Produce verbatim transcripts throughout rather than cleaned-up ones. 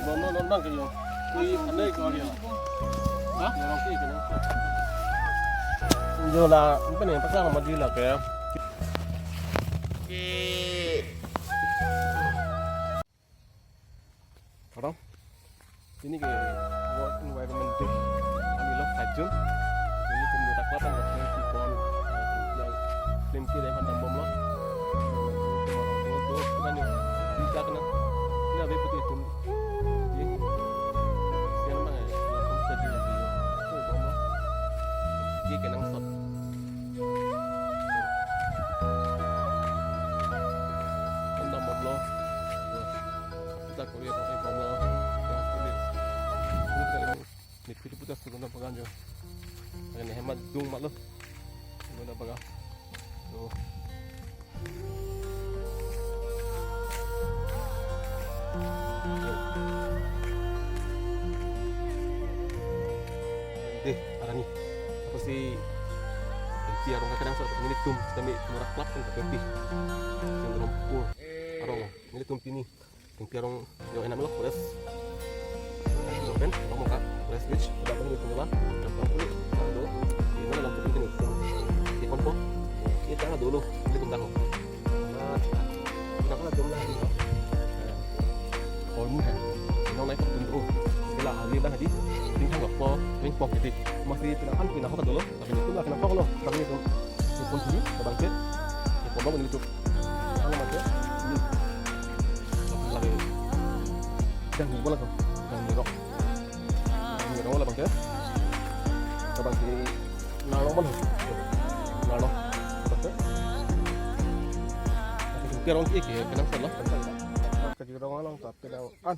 Non non non bang ke yo. Ui, ande ko dia. Ha? Orang sih kena. Yo la, apa ni? Pasang sama dia la ke. Orang. Ini ke World Environment Day. Kami lo kajun. Ini pun tak kelihatan lah. Ini pon. Yang film kiri yang pandang bom lo. Ini pun orang tengok tuh. Kita ni. Kita kena. Ini habis putih itu. Ye. Sian abang ya. Langsung jadi lagi. Tuh, bom lo. Ye, kenangsot. Kandam bom lo. Tuh. Kita kuliah pakai bom lo. Yang kuliah. Ini kali ini. Ini pilih putar suruh nampak ganjo. Ini hemat dung mat lo. Ini nampak ganjo. Tuh. Deh, arani. Apa sih? Hengpi arong kenangsot nelitum, kami murah klap kan tapi. Sing rompur. Arong, nelitum pini. Hengpi arong yo enak melok, beres. Open, kamu kak, beres switch, udah kan nelitum lah. Jam dua puluh, tanggal dua. Ini malam putih ini. Di kompo. Kita dulu, nelitum dah. Nah, kita kan jam lah ini. Hol mu he. Nong naik pun dulu. Bila ahli dah di. Tinggal apa? Ring pok jadi. Masih tidak kan pindah kota dulu. Tapi itu lah kenapa kalau kami itu. Telepon sini, ke bangkit. Telepon bangun itu. Kalau macam. Lagi. Yang di bola tuh. Yang di rok. Yang di rok lah bangkit. Ke bangkit. Nalo mana? Nalo. Bangkit. Tapi sempir orang sih, kayak kenang salah. Kejurong along tapi dah an.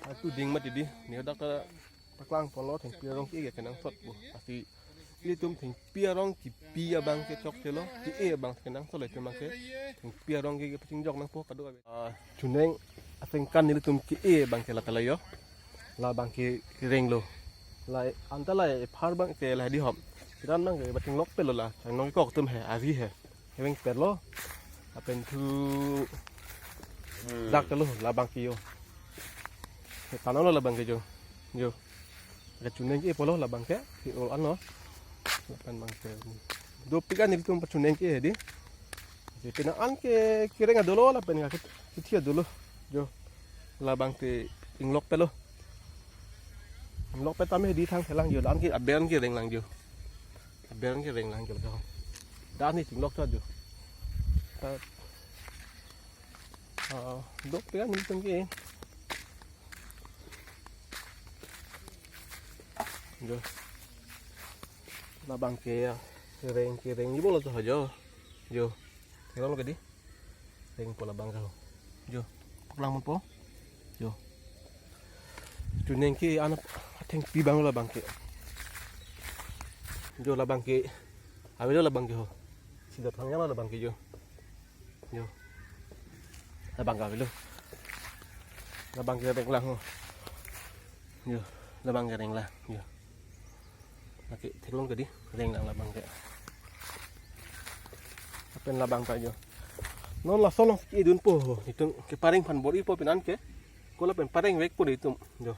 Atu ding mat didi, ni dak ta paklang polo thengpi arong ke kenangsot bu. Asi nelitum thengpi arong kipi abang ke chokche lo, ki-e abang kenangsot lo itum abang ke. Thengpi arong ke kepachingjok nangpo kaduk abe. Ah, chuneng asengkan nelitum ki-e abang ke la ta la yo. La abang ke reng lo. La anta la ephar abang ke la di hom. Kiran abang ke bating lok pelo la, chang nong kok tum he, avi he. Heveng perlo. Lapen thu dak telo labang ke yo. He tanlo labang ke yo. Yo. Ke chuneng ke polo labang ke. Hi ol ano. Lapen abang ke. Dopik an nelitum pachuneng ke hedi. Jadi pina an ke kereng adolo lapen ke kithi adolo. Yo. Labang ke inglok pelo. Inglok pe tame hedi thang thelang yo. Labang ke aben ke reng lang yo. Aben ke reng lang yo. Dan ni chinglok ta jo. Ta, ah, dopik an nelitum ke. Jo. Labang ke ya. Reng ke reng ni bolo to jo. Jo. Reng lo ke di. Reng po labang ke ho. Jo. Paklang mon po. Jo. Chuneng ke anak athengpi abang labang ke. Jo labang ke. Avelo labang ke ho. Sida thang yang labang ke jo. Jo. Labang ke avelo. Labang ke reng lang ho. Jo. Labang ke reng lang. Jo. Lake theklong ke di, reng lang labang ke. Lapen labang ta jo. Non lason long ke idun po ho. Itum ke pareng aphan bor-i po pin an ke. Ko lapen pareng vek po di itum. Jo.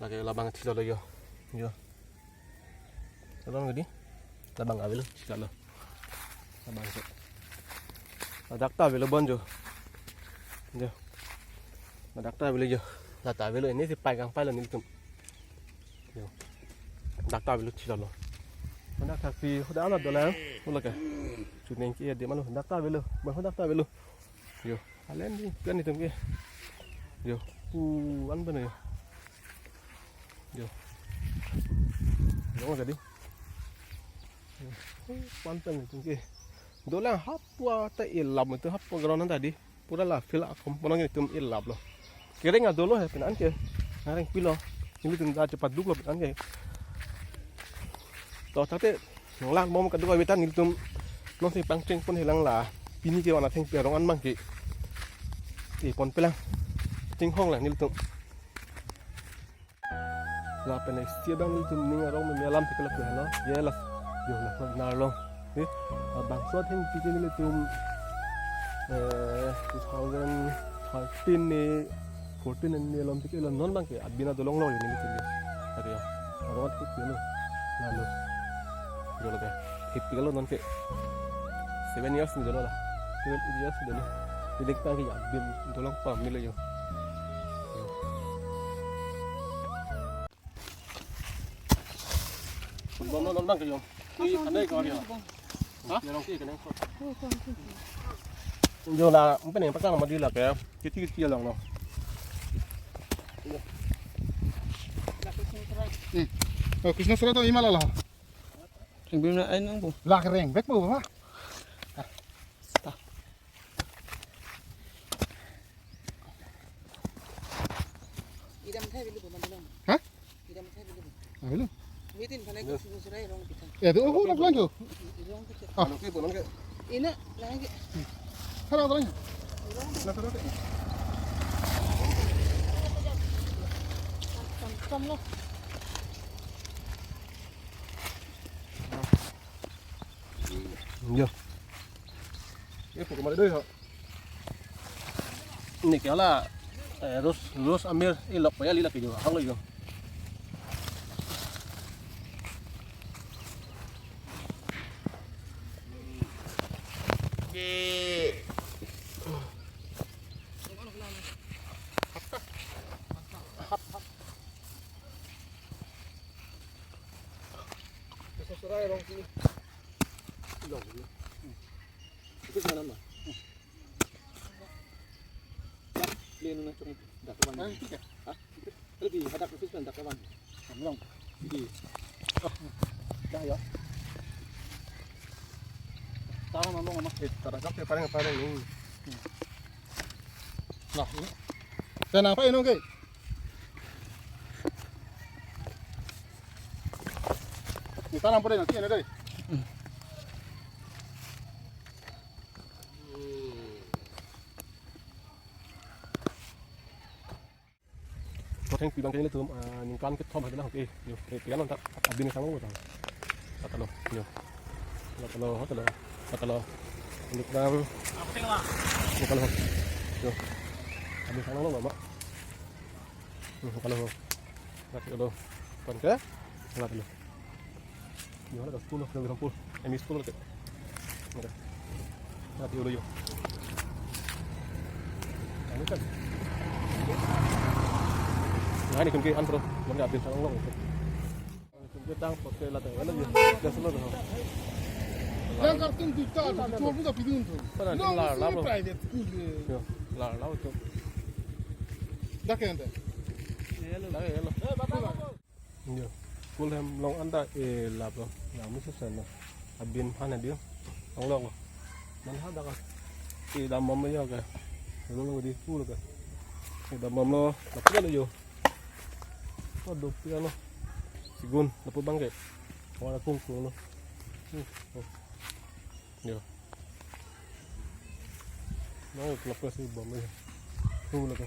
Lake labang thilo lo jo. Jo. Theklong ke di. Labang avelo, thilo lo. Labang ke. Ladak ta avelo bon jo. Jo. Ladak ta avelo jo. La ta avelo ini si pai kangpai lo nelitum. Jo. Dak ta avelo thilo lo. Mana kasi hoda ana dolang. Mula ke. Chuneng ke dia mana dak ta avelo. Mana dak ta avelo. Jo. Alen di kan itum ke. Jo. Pu an bana jo. Jo. Jo jadi. Jo. Pu an bana itum ke. Dolang hapua ta ilap itu hapua ground tadi. Pura la field akom ponang itum ilap lo. Kereng adolo he pin an ke. Ngareng pilo. Nelitum ta chepaduk lo pin an ke. To tate nanglang bom kaduk abitan nelitum. Non si pangcheng pon helang la. Pini ke wana thengpi arong an abang ke. Ipon pelang. Chinghong lang nelitum. Lapen isi abang nelitum ning arong meme alam theklong ke lo. Ye la. Yo la ko nar long. Eh, labangso athengpi ke nelitum, eh, two thousand thirteen ni Fourteen ni alom tik elo non abangke abin adolong lo ini gitu. Tadi ya. Abang tik lo. Lalu. Dolo ke. Hip lo non ke. Seven years ni dolo la. Seven years ni dolo. Jadi kita ke abin adolong pamilo yo. Bom lo non abangke yo. Ini ada kau dia. Ha? Yang ke kena. Yo la, mungkin yang pakai nama dia la ke. Kiti kiti long lo. Hmm. Oh, Krishna Sura to imala la. Ring bim na ai nang bu. La reng bek bu ba. Ta. Idam thai bilu bu mandalong. Ha? Idam thai bilu bu. Ah, bilu. Meeting khana ko susu surai rong kita. Eh, tu oh, nak lang ko. Rong kita. Ah. Anu ki, bulan ke? Ina, lang ke. Sana lang. Rong. Na sana ke. Sam, sam lo. Yo. Ye pukul mana doi ha? Ini kaya la, eh, Rose, Rose Amir, eh, lok paya lila kijo, hang lo yo. Susurai rong sini. Long. Itu mana ma? Plane na cuma dak kawan. Ah, itu ya? Hah? Lebih hadak itu kan dak kawan. Long. Di. Oh. Dah ya. Taruh nang long ma. Eh, taruh kafe paling paling ini. Nah, ini. Kenapa ini, oke? Kita lampu deh nanti ini deh. Koteng pi abangke nelitum, ah, ningkan kethom hadi lang ke. Yo, eh, pian lonta abin sang lo ta. Kata lo, yo. Kata lo, kata lo. Kata lo. Ini kurang. Kata lo. Yo. Abin sang lo ma. Hmm, kata lo. Kata lo. Pan ke? Kata lo. Yo, ada school, ada school. M E school ke. Ada. Ada dulu yo. Ini kan. Nah, ini kan ke antro, mana abin sang lo. Ini kita pakai latang, ada yo. Gas lo tuh. Yang kartun duta, tuh, cuma punya bidun tuh. Sana, no, lar, lar, lo. Private school ye. Yo, lar, lar tuh. Dak ya, anda. Iya, lo. Dak ya, lo. Yo. School hem long anta, eh, lap lo. Ya, mesti sana. Abin aphan dia. Long long. Mana ada kan? Eh, dam bom lo ya ke. Long long di school ke. Eh, dam bom lo. Lapu lo yo. Oh, dopi ano. Sigun, lapu abangke. Wala kungkung lo. Hmm. Oh. Yo. Nah, lapu si bom lo ya. School ke.